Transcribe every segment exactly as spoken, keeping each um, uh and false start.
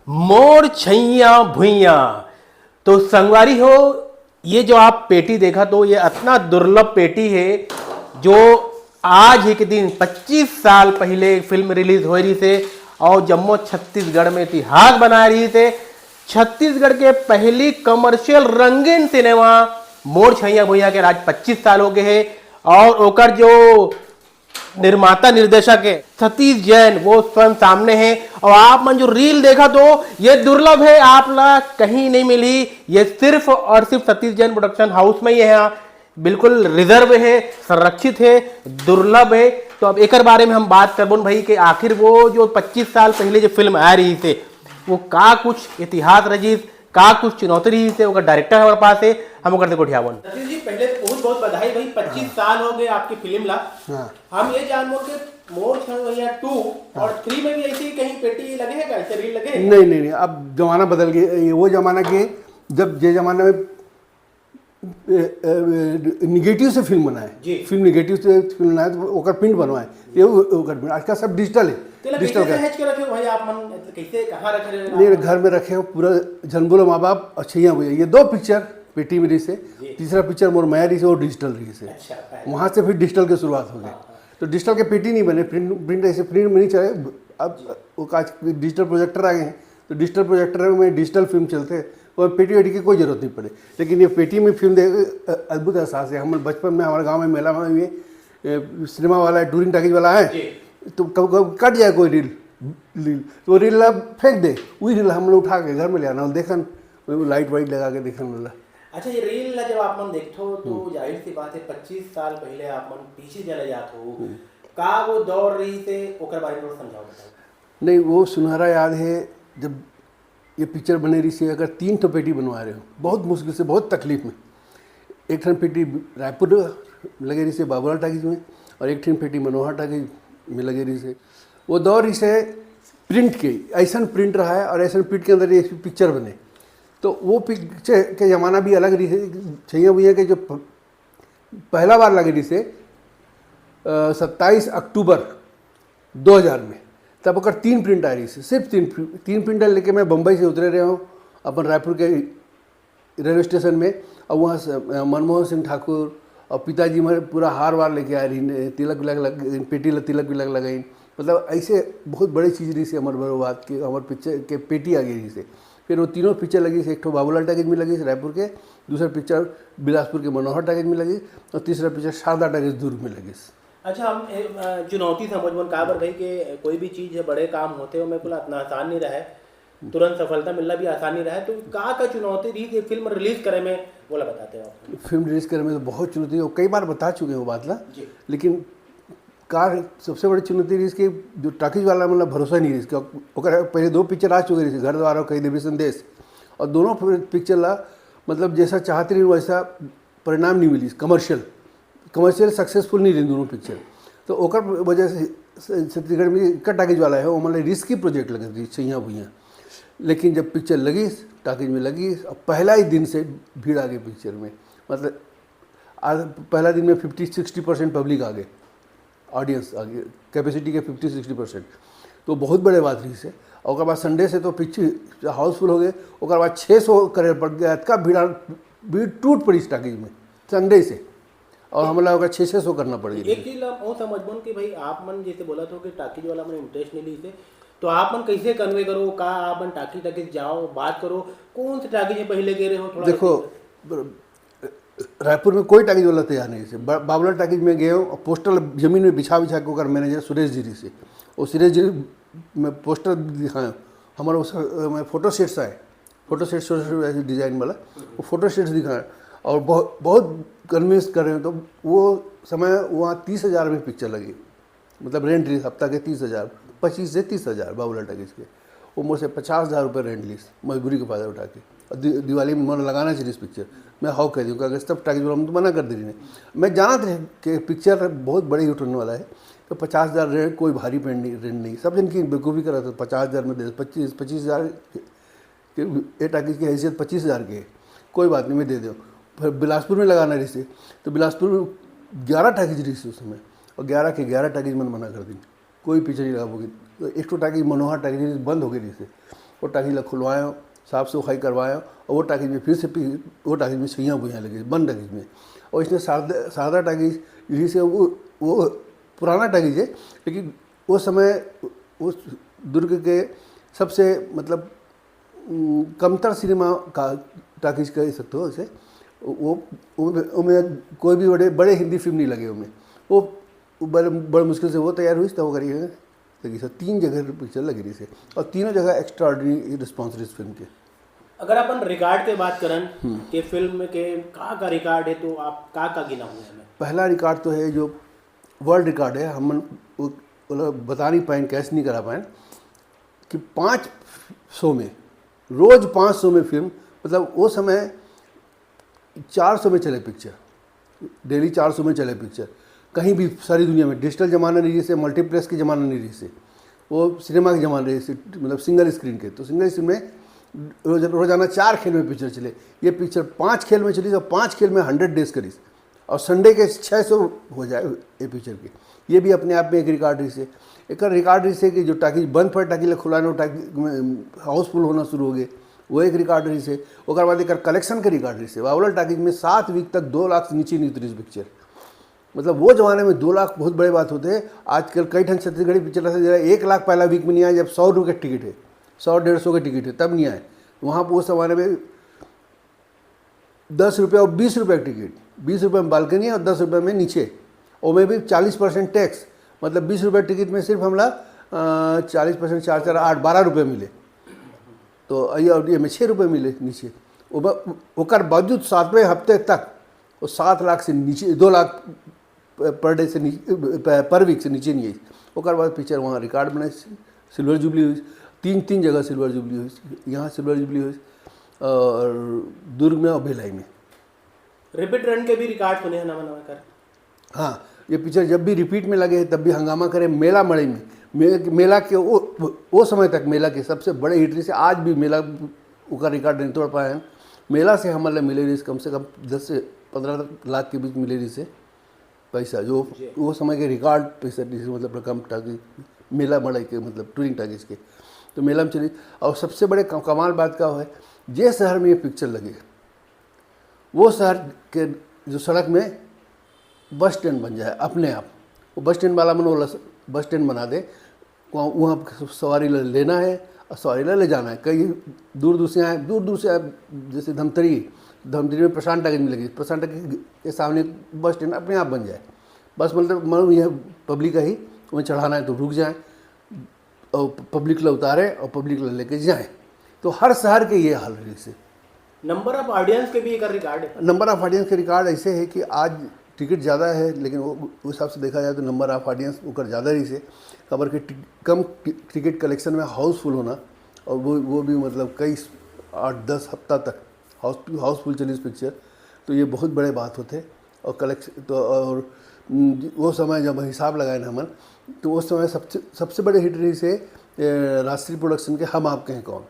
मोर छैया भुइया। तो संगवारी हो, ये जो आप पेटी देखत हो, ये अतना दुर्लभ पेटी हे, जो आज ही के दिन पच्चीस साल पहिले फिल्म रिलीज होए रहिस हे अउ जम्मो छत्तीसगढ़ में इतिहास बनाए रहिस हे। छत्तीसगढ़ के पहली कमर्शियल रंगीन सिनेमा मोर छैया भुइया के आज पच्चीस साल हो गए हे अउ ओकर जो निर्माता निर्देशक हे सतीश जैन, वो स्वयं सामने हे। अउ आप मन जो रील देखत हो, ये दुर्लभ हे, आप ला कहीं नहीं मिली। ये सिर्फ और सिर्फ सतीश जैन प्रोडक्शन हाउस में ही हे, बिल्कुल रिजर्व हे, संरक्षित हे, दुर्लभ हे। तो अब एकर बारे में हम बात करबोन भाई कि आखिर वो जो पच्चीस साल पहिले जो फिल्म आए रहिस हे, वो का कुछ इतिहास रहिस, का कुछ चुनौती रहिस हे, ओकर डायरेक्टर हमारे पास हे, हम ओकर से गोठियाबोन। सतीश जी, पहले तो बहुत बहुत बधाई भाई, पच्चीस साल हो गए आपकी फिल्म ला। हाँ। हम ये जानबो कि मोर छैया भुइया टू और थ्री में भी ऐसे ही कहीं पेटी लगे है क्या, ऐसे रील लगे है? नहीं, नहीं, नहीं, अब जमाना बदल गया। ये वो जमाना के, जब जे जमाना में निगेटिव से फिल्म बनाए, जी। फिल्म निगेटिव से फिल्म बनाए तो ओकर प्रिंट बनवाए, ये वो- ओकर प्रिंट। आजकल सब डिजिटल है, तो ला डिजिटल कैसे का। सहेज के रखे हो भाई आप मन, कैसे, कहाँ रखे रहे हो? नहीं, घर में रखे हो, पूरा झन बोलो माँ बाप और छैया भुइया, ये दो पिक्चर पेटी में रहिस हे। जी। तीसरा पिक्चर मोर मया रहिस हे, वो डिजिटल रहिस हे। अच्छा, पहले। वहाँ से फिर डिजिटल की शुरुआत हो गई। हाँ, हाँ। तो डिजिटल के पेटी नहीं बने, प्रिंट प्रिंट ऐसे प्रिंट में नहीं चले। अब वो आज डिजिटल प्रोजेक्टर आ गए हैं, तो डिजिटल प्रोजेक्टर में डिजिटल फिल्म चलते हैं, और पेटी वेटी की कोई जरूरत नहीं पड़े। लेकिन ये पेटी में फिल्म देख, अ, अद्भुत एहसास है। हम बचपन में हमारे गांव में मेला में ये, ए, सिनेमा वाला है, टूरिंग टाकीज वाला है, जी। तो कब कब कट जाए कोई रील, रील, तो रील ला फेंक दे, वही रील हम लोग उठा के घर में ले आना, देखन, वो लाइट वाइट लगा के देखन वाला। अच्छा, ये रील ला जब आप मन देखथो, तो हम्म। जाहिर सी बात है, पच्चीस साल पहले आप मन पीछे चले जात हो। हम्म। का वो दौर रहिस हे, ओकर बारे में थोड़ा समझाओ, बताओ। नहीं, वो सुनहरा याद है, जब ये पिक्चर बने रहिस हे, अगर तीन ठो पेटी बनवा रहे हो, बहुत मुश्किल से, बहुत तकलीफ में। एक ठन पेटी रायपुर लगे रहिस हे बाबूलाल टाकीज में, और एक ठन पेटी मनोहर टाकीज में लगे रहिस हे। वो दौर रहिस हे प्रिंट के, ऐसन प्रिंट रहा है और ऐसन प्रिंट के अंदर ये पिक्चर बने। तो वो पिक्चर के जमाना भी अलग रहिस हे। छैया भुइया के जो प-, पहला बार लगे रहिस हे, अ, सत्ताईस अक्टूबर दो हज़ार में, तब ओकर तीन प्रिंट आए रहिस हे, सिर्फ तीन प्रि-, तीन प्रिंट लेके मैं बम्बई से उतरे रहे हूँ अपन रायपुर के रेलवे स्टेशन में। और वहाँ से, अ, मनमोहन सिंह ठाकुर और पिताजी हमारे पूरा हार वार लेके आए रहिन, तिलक विलक लग, पेटी ल तिलक विलक लगाइन। मतलब ऐसे बहुत बड़े चीज़ रहिस हे हमर बड़ो बात के, हमर पिक्चर के पेटी आ गई रहिस हे। फिर वो तीनों पिक्चर लगिस हे, एक ठो बाबूलाल टाकीज में लगिस हे रायपुर के, दूसरा पिक्चर बिलासपुर के मनोहर टाकीज में लगिस हे और तीसरा पिक्चर शारदा टाकीज दुर्ग में लगिस हे। अच्छा, हम ए, अ, चुनौती समझबोन, काबर भाई के कोई भी चीज है, बड़े काम होते हो, मैं बोला इतना आसान नहीं रहे, तुरंत सफलता मिलना भी आसान नहीं रहे, तो का का चुनौती रहिस हे फिल्म रिलीज करे में, बोला बताते हो आप। फिल्म रिलीज करे में तो बहुत चुनौती हो, कई बार बता चुके हैं वो बात ला, जी। लेकिन का सबसे बड़ी चुनौती रहिस कि जो टाकीज वाला मतलब भरोसा नहीं रहिस कि ओकर पहले दो पिक्चर आ चुके रहिस, घर द्वार और कई देवी संदेश, और दोनों पिक्चर ला मतलब जैसा चाहते रही वैसा परिणाम नहीं मिलिस, कमर्शियल, कमर्शियल सक्सेसफुल नहीं रही दोनों पिक्चर। तो ओकर वजह से स-, छत्तीसगढ़ में एक टाकीज वाला है, वो मतलब रिस्की प्रोजेक्ट लगत रहिस, छैया भुइया। लेकिन जब पिक्चर लगिस, टाकीज में लगिस, और पहला ही दिन से भीड़ आ गई पिक्चर में। मतलब आज पहला दिन में फिफ्टी सिक्सटी परसेंट पब्लिक आ गए, ऑडियंस आ गए, कैपेसिटी के फिफ्टी सिक्सटी परसेंट। तो बहुत बड़े बात रहिस हे। और ओकर बाद संडे से तो पिक्चर हाउसफुल हो गए। ओकर बाद छः सौ करे पड़ गया, इतना भीड़, भीड़ टूट पड़ी इस टाकीज में संडे से, और हमला ओकर छः छः सौ करना पड़ गया। एक चीज ला अउ समझबोन कि भाई आप मन जैसे बोलत हो कि टाकीज वाला मन इंटरेस्ट नहीं लीस हे, तो आप मन कैसे कन्वे करो, का आप मन टाकीज टाकीज जाओ, बात करो, कौन से टाकीज में पहले गए रहे हो, थोड़ा देखो, बताइए। रायपुर में कोई टाकीज वाला तैयार नहीं से। बा-, बाबूलाल टाकीज में गए हो और पोस्टर जमीन में बिछा बिछा के ओकर मैनेजर सुरेश जी रहिस हे, वो सुरेश जी में पोस्टर दिखाए, हमारा उस में फोटो सेट्स आए, फोटो सेट्स ऐसे डिजाइन वाला, वो फोटो सेट्स दिखाए और बहुत बहुत कन्विंस कर रहे हैं। तो वो समय वहाँ तीस हज़ार में पिक्चर लगी, मतलब रेंट रहिस हफ्ता के तीस हज़ार, पच्चीस से तीस हज़ार बाबूलाल टाकीज के। वो मोर से पचास हज़ार रुपये रेंट लीस, मजबूरी के फायदा उठा के। और दि-, दिवाली में मन लगाना चाहिए इस पिक्चर, मैं हाउ कह दूँ, अगर सब टाकीज वाला हम तो मना कर दे रही। मैं जानत रहे कि पिक्चर बहुत बड़े हिट होने वाला है, तो पचास हज़ार रेंट कोई भारी पेंट नहीं, रेंट नहीं। सब जन की बेवकूफ़ी कर रहा था, पचास हज़ार में दे, पच्चीस, पच्चीस हज़ार कि ये टाकीज की हैसियत पच्चीस हज़ार की है, कोई बात नहीं, मैं दे दो। फिर बिलासपुर में लगाना रहिस हे, तो बिलासपुर में ग्यारह टाकीज रहिस हे उस समय, और ग्यारह के ग्यारह टाकीज मन मना कर दी, कोई पिक्चर नहीं लगा पाओगे। तो एक ठो टाकीज मनोहर टाकीज बंद हो गई रहिस हे, वो टाकीज ला खुलवाए हो, साफ सफाई करवाए हो, और वो टाकीज में फिर से पी-, वो टाकीज में सुइयाँ बुइयाँ लगे, बंद टाकीज में। और इसने शारदा शारदा टाकीज, यही से वो वो पुराना टाकीज है, लेकिन वो समय उस दुर्ग के सबसे, मतलब, उम, कमतर सिनेमा का टाकीज कह सकते हो इसे। वो वो- उनमें कोई भी बड़े बड़े हिंदी फिल्म नहीं लगे उनमें। वो बड़े बड़े मुश्किल से वो तैयार हुई, तब वो करी है। लगी सर, तीन जगह पिक्चर लगी रही से, और तीनों जगह एक्स्ट्राऑर्डिनरी रिस्पॉन्स रही इस फिल्म के। अगर अपन रिकॉर्ड के बात करन कि फिल्म के का का रिकॉर्ड है, तो आप का का गिना हुआ है? पहला रिकॉर्ड तो है जो वर्ल्ड रिकॉर्ड है, हम वो, वो लोग बता नहीं पाए, कैच नहीं करा पाए कि पाँच शो में, रोज पाँच शो में फिल्म, मतलब वो समय चार शो में चले पिक्चर, डेली चार शो में चले पिक्चर। कहीं भी सारी दुनिया में डिजिटल ज़माना नहीं रही से, मल्टीप्लेक्स के ज़माना नहीं रही से, वो सिनेमा के ज़माना रही से, मतलब सिंगल स्क्रीन के। तो सिंगल स्क्रीन में रोज रोजाना चार खेल में पिक्चर चले, ये पिक्चर पाँच खेल में चली तो पाँच खेल में हंड्रेड डेज करी, और संडे के छः सौ हो जाए ये पिक्चर के। ये भी अपने आप में एक रिकॉर्ड रही से। एक रिकॉर्ड रही से कि जो टाकीज बंद पड़े, टाकीज ला खुलाने, टाकीज हाउसफुल होना शुरू हो गए, वो एक रिकॉर्ड रही से। ओकर बाद एक कलेक्शन के रिकॉर्ड रही से, बावला टाकीज में सात वीक तक दो लाख से नीचे नहीं उतरी पिक्चर। मतलब वो जमाने में दो लाख बहुत बड़े बात होते हैं। आजकल कई ठन छत्तीसगढ़ी पिक्चर ऐसे जरा एक लाख पहला वीक में नहीं आया, जब सौ रुपये का टिकट है, सौ डेढ़ सौ का टिकट है, तब नहीं आए। वहाँ पर उस जमाने में दस रुपये और बीस रुपये का टिकट, बीस रुपये में बालकनी और दस रुपये में नीचे, और में भी चालीस परसेंट टैक्स। मतलब बीस रुपये टिकट में सिर्फ हमला चालीस परसेंट, चार चार आठ, बारह रुपये मिले। तो ये और ये में छः रुपये मिले नीचे। ओकर बावजूद सातवें हफ्ते तक वो सात लाख से नीचे, दो लाख पर डे से नीचे, पर वीक से नीचे नहीं आई। ओकर बाद पिक्चर वहाँ रिकॉर्ड बने, सिल्वर जुबली हुई, तीन तीन जगह सिल्वर जुबली हुई, यहाँ सिल्वर जुबली हुई और दुर्ग में और भिलाई में। रिपीट रन के भी रिकॉर्ड सुने हैं नवा नवा कर। हाँ, ये पिक्चर जब भी रिपीट में लगे तब भी हंगामा करे। मेला मड़ई में, मे, मेला के वो वो समय तक मेला के सबसे बड़े हिट रही से, आज भी मेला ओकर रिकॉर्ड नहीं तोड़ पाए हैं। मेला से हमारे मिले रही कम से कम दस से पन्द्रह लाख के बीच मिले रही से पैसा, जो वो समय के रिकॉर्ड पैसा रही से, मतलब रकम टाकीज, मेला मड़ई के, मतलब टूरिंग टाकीज के। तो मेला में चली। और सबसे बड़े कमाल बात का है, जे शहर में ये पिक्चर लगे वो शहर के जो सड़क में बस स्टैंड बन जाए अपने आप। वो बस स्टैंड वाला मन वो बस स्टैंड बना दे, वहाँ सवारी लेना है और सवारी ले जाना है। कहीं दूर दूर से आए, दूर दूर से आए, जैसे धमतरी, धमतरी में प्रशांत टाकीज में लगी, प्रशांत टाकीज के सामने बस स्टैंड अपने आप बन जाए। बस मतलब मन यह पब्लिक ही वहीं चढ़ाना है तो रुक जाए और पब्लिक ला उतारे और पब्लिक ला लेके जाए। तो हर शहर के ये हाल रही से। नंबर ऑफ ऑडियंस के भी एक रिकॉर्ड है। नंबर ऑफ ऑडियंस के रिकॉर्ड ऐसे है कि आज टिकट ज़्यादा है, लेकिन वो उस हिसाब से देखा जाए तो नंबर ऑफ ऑडियंस ओकर ज़्यादा रही से। काबर के कम टिकट कलेक्शन में हाउसफुल होना, और वो वो भी मतलब कई आठ दस हफ्ता तक हाउस हाउसफुल चली पिक्चर, तो ये बहुत बड़े बात होते। और कलेक्शन तो और वो समय जब हिसाब लगाए ना हमन, तो उस समय सबसे सबसे बड़े हिट रही से राजश्री प्रोडक्शन के हम आपके हैं कौन।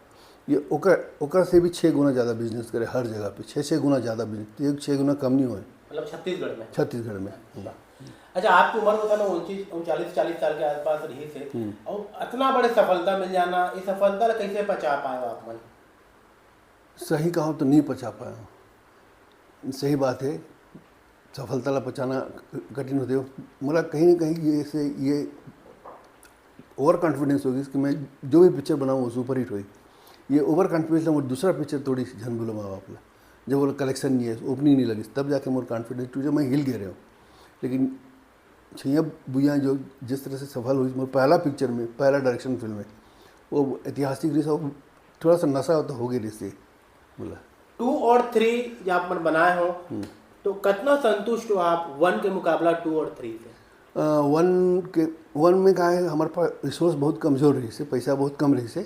ये ओकर ओकर से भी छः गुना ज़्यादा बिजनेस करे हर जगह पे, छः छः गुना ज़्यादा बिजनेस, एक छः गुना कम नहीं होए। मतलब छत्तीसगढ़ में? छत्तीसगढ़ में। अच्छा, आपकी उम्र होता ना उनतीस उनचालीस चालीस साल के आसपास रही थे, और इतना बड़े सफलता मिल जाना, इस सफलता ला कैसे पचा पाए आप मन? सही कहा तो नहीं पचा पाया, सही बात है, सफलता ला पचाना कठिन होते। मोला कहीं ना कहीं ये से ये ओवर कॉन्फिडेंस होगी कि मैं जो भी पिक्चर बनाऊँ वो सुपर हिट होई। ये ओवर कॉन्फिडेंस ला मोर दूसरा पिक्चर तोड़ी झन बोलो माँ बाप ला। जब वो कलेक्शन नहीं है, ओपनिंग नहीं लगी, तब जाके मोर कॉन्फिडेंस टूटे, मैं हिल गए रहे हूँ। लेकिन छैया बुइया जो जिस तरह से सफल हुई, मोर पहला पिक्चर में, पहला डायरेक्शन फिल्म में, वो ऐतिहासिक रही, थोड़ा सा नशा तो हो गई रही। बोला टू और थ्री जब आप मन बनाए हो, तो कितना संतुष्ट हो आप वन के मुकाबला टू और थ्री से? वन के वन में का है, हमारे पास रिसोर्स बहुत कमज़ोर रही से, पैसा बहुत कम रही से,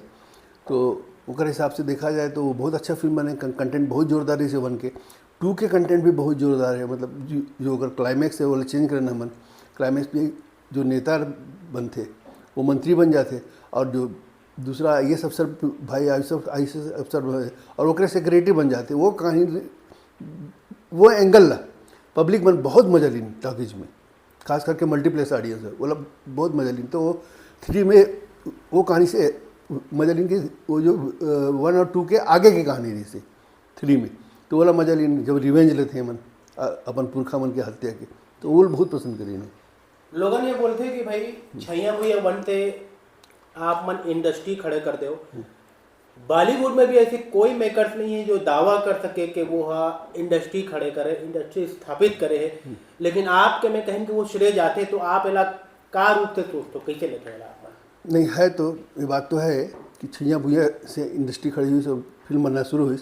तो ओकर हिसाब से देखा जाए तो वो बहुत अच्छा फिल्म बने, कंटेंट बहुत जोरदार रही से वन के। टू के कंटेंट भी बहुत जोरदार है, मतलब जो अगर क्लाइमैक्स है वो चेंज करना हमन, क्लाइमैक्स भी जो नेता बनते वो मंत्री बन जाते, और जो दूसरा आई एस अफसर, भाई आई एस अफसर, और ओकरे सेक्रेटरी बन जाते, वो कहानी, वो एंगल ला पब्लिक मन बहुत मजा लीन टॉकीज में, खास करके मल्टीप्लेक्स ऑडियंस है, वो लोग बहुत मजा लीन। तो वो थ्री में वो कहानी से मजा लीन के वो जो वन और टू के आगे के कहानी रहिसे थ्री में, तो ओला मजा लीन जब रिवेंज लेथे मन अपन पुरखा मन के हत्या के, तो वो बहुत पसंद करीन। लोगन ये बोलते कि भाई छैया भुइया वन से आप मन इंडस्ट्री खड़े कर दो। बॉलीवुड में भी ऐसे कोई मेकर्स नहीं है जो दावा कर सके कि वो हा इंडस्ट्री खड़े करे, इंडस्ट्री स्थापित करे है। लेकिन आपके मैं कहें कि वो श्रेय जाते, तो आप एला का रूप से सोचते हो, कैसे लेते हो आप? नहीं है तो ये बात तो है कि छैया भुइया से इंडस्ट्री खड़ी हुई, सब फिल्म बनना शुरू हुई।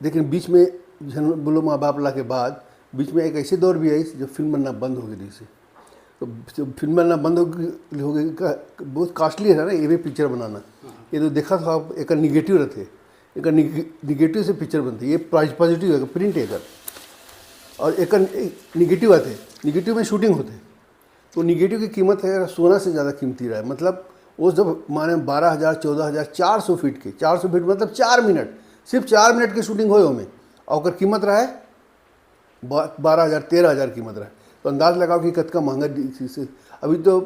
लेकिन बीच में झन बोलो माँ बाप ला के बाद बीच में एक ऐसे दौर भी आई जब फिल्म बनना बंद हो गई से। तो जब फिल्म बनना बंद हो गई, हो गई का, बहुत कॉस्टली है ना ये भी पिक्चर बनाना। ये तो देखा था आप, एक निगेटिव रहते, एक निगेटिव से पिक्चर बनती है, ये पॉजिटिव है, प्रिंट है इधर। और एक निगेटिव आते, निगेटिव में शूटिंग होते, तो निगेटिव की कीमत है सोना से ज़्यादा कीमती रहा है। मतलब वो जब माने बारह हज़ार चौदह हज़ार चार सौ फीट के, चार सौ फीट मतलब चार मिनट, सिर्फ चार मिनट की शूटिंग होए ओमे, और ओकर कीमत रहा है बा-, बारह हज़ार तेरह हज़ार कीमत रहा है। तो अंदाज लगाओ कि कतका महंगा डि-, से, से, अभी तो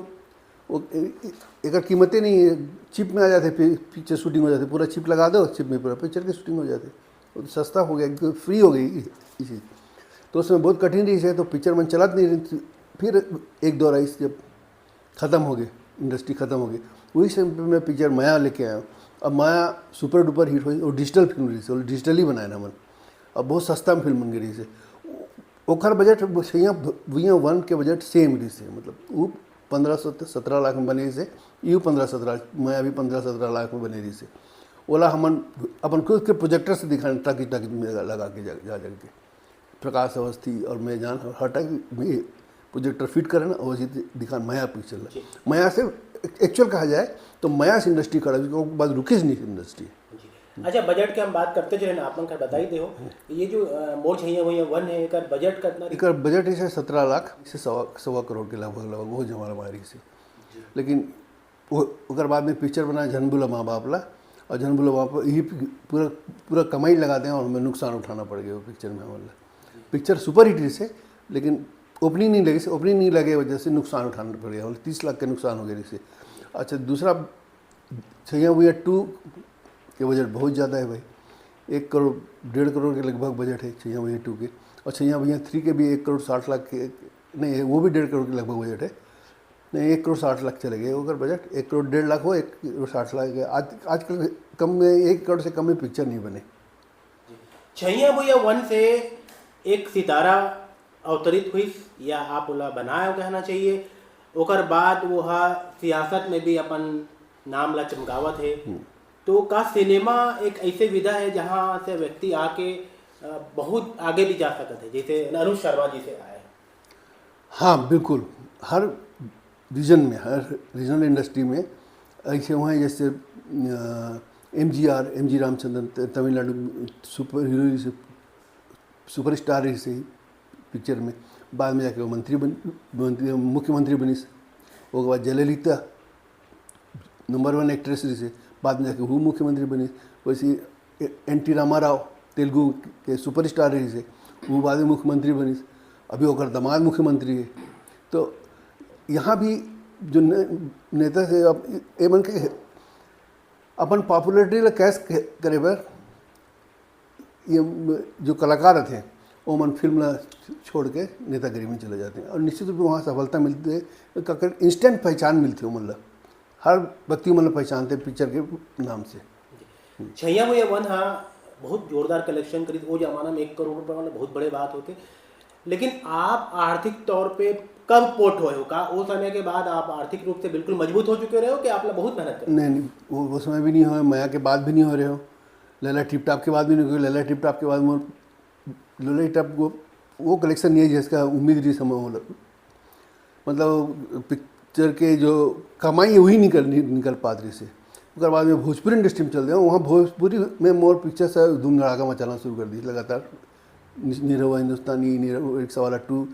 वो ए-, ए-, एकर कीमतें नहीं है, चिप में आ जाते, पि-, पिक्चर शूटिंग हो जाते, पूरा चिप लगा दो, चिप में पूरा पिक्चर की शूटिंग हो जाती। वो तो सस्ता हो गया, फ्री हो गई ये चीज़। तो उसमें बहुत कठिन रही है, तो पिक्चर मन चलत नहीं रही। फिर एक दौर आई जब ख़त्म हो गए, इंडस्ट्री ख़त्म हो गई, वही समय पे मैं पिक्चर माया लेके आया हूँ। अब माया सुपर डुपर हिट हुई, वो डिजिटल फिल्म रही से, वो डिजिटली बनाए ना मन, अब बहुत सस्ता में फिल्म बन गई रही से। ओकर बजट छैया भुइया वन के बजट सेम रही से, मतलब वो पन्द्रह से सत्रह लाख में बने रही से, यू पन्द्रह सत्रह, माया भी पन्द्रह सत्रह लाख में बने रही से। ओला हमन अपन खुद के प्रोजेक्टर से दिखाने, टाकी टाकी में लगा के जा, जा, जा के प्रकाश अवस्थी और मैं जान हर टाकी में प्रोजेक्टर फिट करे ना, वैसे दिखान माया पिक्चर ला। माया से एक्चुअल कहा जाए तो माया से इंडस्ट्री खड़ा हुई, उसके बाद रुकी नहीं इंडस्ट्री। अच्छा, बजट के हम बात करते चले ना, आप मन खैर बता ही दे हो। ये जो अ, मोर छैया भुइया वन है, एकर बजट कितना? एकर बजट है सत्रह लाख से सवा सवा करोड़ के लगभग, लगभग वो जमाना मारी से। लेकिन वो ओकर बाद में पिक्चर बना झन बोला माँ बाप ला, और झन बोला माँ बाप यही पूरा पूरा कमाई लगा दें और हमें नुकसान उठाना पड़ गया वो पिक्चर में हमला। पिक्चर सुपर हिट रही से, लेकिन ओपनिंग नहीं लगी से, ओपनिंग नहीं लगे वजह से नुकसान उठाना पड़ गया, तीस लाख के नुकसान हो गया रही से। अच्छा, दूसरा छैया भुइया टू के बजट बहुत ज़्यादा है भाई, एक करोड़ डेढ़ करोड़ के लगभग बजट है छैया भुइया टू के, और छैया भुइया थ्री के भी एक करोड़ साठ लाख के, नहीं है, वो भी डेढ़ करोड़ के लगभग बजट है। नहीं, एक करोड़ साठ लाख चले गए ओकर बजट, एक करोड़ डेढ़ लाख हो, एक करोड़ साठ लाख है। आज आजकल कम में, एक करोड़ से कम में पिक्चर नहीं बने। छैया भुइया वन से एक सितारा अवतरित हुई, या आप ओला बनाए कहना चाहिए। ओकर बाद वो हा सियासत में भी अपन नाम ला चमकावत है। तो का सिनेमा एक ऐसे विधा है जहाँ से व्यक्ति आके अ, बहुत आगे भी जा सकत है, जैसे अनुज शर्मा जी से आए? हाँ, बिल्कुल। हर रीजन में, हर रीजनल इंडस्ट्री में ऐसे हुए हैं, जैसे एम जी आर, एम जी रामचंद्रन, त- तमिलनाडु सुपर हीरो से, सुपरस्टार रही से पिक्चर में, बाद में जाके वो मंत्री बन, मंत्री, मुख्यमंत्री बनिस। ओकर बाद जयललिता नंबर वन एक्ट्रेस रही से, बाद में जाके वो मुख्यमंत्री बनिस। वैसे ही ए- एन टी रामाराव, तेलुगु के सुपरस्टार रही से, वो बाद में मुख्यमंत्री बनिस। अभी ओकर दामाद मुख्यमंत्री है। तो यहाँ भी जो ने, नेता से अब ये मन के अपन पॉपुलरिटी ला कैश करे बर ये जो कलाकार थे, वो मन फिल्म ला छोड़ के नेतागिरी में चले जाते हैं, और निश्चित रूप से वहाँ सफलता मिलती है। काकर इंस्टेंट पहचान मिलती है, मतलब हर व्यक्ति, मतलब पहचानते हैं पिक्चर के नाम से। छैया भुइया वन हा बहुत जोरदार कलेक्शन करी, वो जमाना में एक करोड़ रुपए वाला बहुत बड़े बात होते। लेकिन आप आर्थिक तौर पे कब पोट हुए हो? का वो समय के बाद आप आर्थिक रूप से बिल्कुल मजबूत हो चुके रहे हो कि आप ला बहुत मेहनत कर? नहीं, नहीं, वो, वो समय भी नहीं हुए, माया के बाद भी नहीं हो रहे हो, लैला टिप टाप के बाद भी नहीं, क्योंकि लैला टिप टाप के बाद मोर लैला टिप टाप वो, वो कलेक्शन नहीं है जिसका उम्मीद रही समय हो। मतलब पिक्चर के जो कमाई है वही निकल निकल पात रही से। ओकर बाद में भोजपुरी इंडस्ट्री में चल रहे, वहाँ भोजपुरी में मोर पिक्चर से धूम धड़ाका मचाना शुरू कर दी लगातार। नि- निरहुआ हिंदुस्तानी, निरहुआ रिक्शा वाला टू,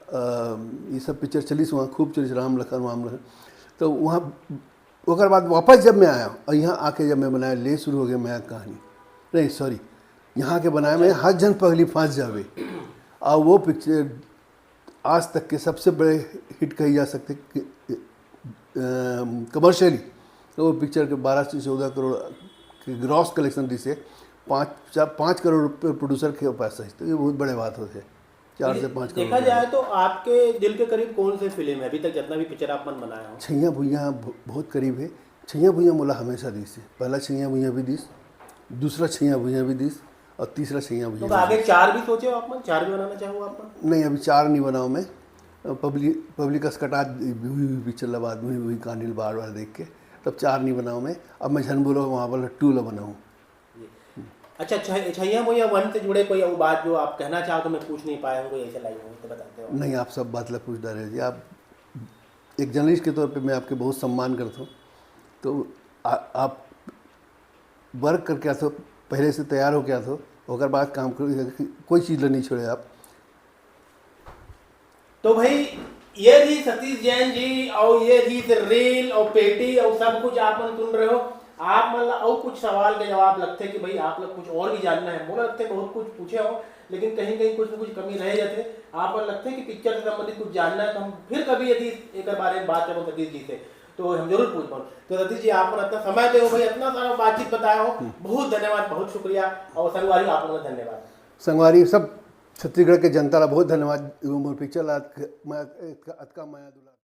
ये सब पिक्चर चलिस वहाँ, खूब चलिस, राम लखन वाम लखन। तो वहाँ ओकर बाद वापस जब मैं आया और यहाँ आके जब मैं बनाया ले शुरू हो गया मैं कहानी, नहीं सॉरी, यहाँ के बनाया मैं हर जन पगली फंस जावे। और वो पिक्चर आज तक के सबसे बड़े हिट कही जा सकते कि कमर्शियली तो वो पिक्चर के बारह से चौदह करोड़ के ग्रॉस कलेक्शन दिसे, पाँच चार पाँच करोड़ रुपये प्रोड्यूसर के पैसा है, तो ये बहुत बड़े बात होते हैं। चार से पाँच करोड़ देखा जाए तो आपके दिल के करीब कौन सी फिल्म है अभी तक, जितना भी पिक्चर आप मन बनाए हो? छैया भुइया बहुत करीब है। छैया भुइया मोला हमेशा दिस है। पहला छैया भुइया भी दिस, दूसरा छैया भुइया भी दिस, और तीसरा छैया भुइया तो आगे चार भी सोचे हो आप मन, चार भी बनाना चाहो आप मन? नहीं, अभी चार नहीं बनाओ मैं। पब्लिक पब्लिक कस कटा हुई पिक्चर ला बाद में वही कानिल बार बार देख के तब चार नहीं बनाओ मैं। अब मैं झन बोलो वहाँ पर टू ला बनाऊँ। अच्छा, छैया भुइया वन से जुड़े कोई वो बात जो आप कहना चाहो तो मैं पूछ नहीं पाया हूँ, कोई ऐसे लाइन हो तो बताते हो? नहीं, आप सब बात ला पूछ डारे जी। आप एक जर्नलिस्ट के तौर पे मैं आपके बहुत सम्मान करता हूँ। तो आ, आप वर्क करके आथो, पहले से तैयार होके आथो, ओकर बाद काम करो, कोई चीज़ ला नहीं छोड़े आप। तो भाई ये रही सतीश जैन जी और ये रही रील और पेटी और सब कुछ आप मन सुन रहे हो। आप मन ला और कुछ सवाल के जवाब लगथे कि भाई आप लोग कुछ और भी जानना है, मोला लगथे बहुत कुछ पूछे हो लेकिन कहीं कहीं कुछ ना कुछ कमी रह जाथे। आप मन लगथे कि पिक्चर से संबंधित कुछ जानना है तो हम फिर कभी यदि एक बारे में बात करो सतीश जी से तो हम जरूर पूछ पाओ। तो सतीश जी आप मन इतना समय दे हो भाई, इतना सारा बातचीत बताए हो, बहुत धन्यवाद, बहुत शुक्रिया। और संगवारी आप लोग धन्यवाद। संगवारी सब छत्तीसगढ़ के जनता ला बहुत धन्यवाद। मोर पिक्चर ला अतका मया दुलार।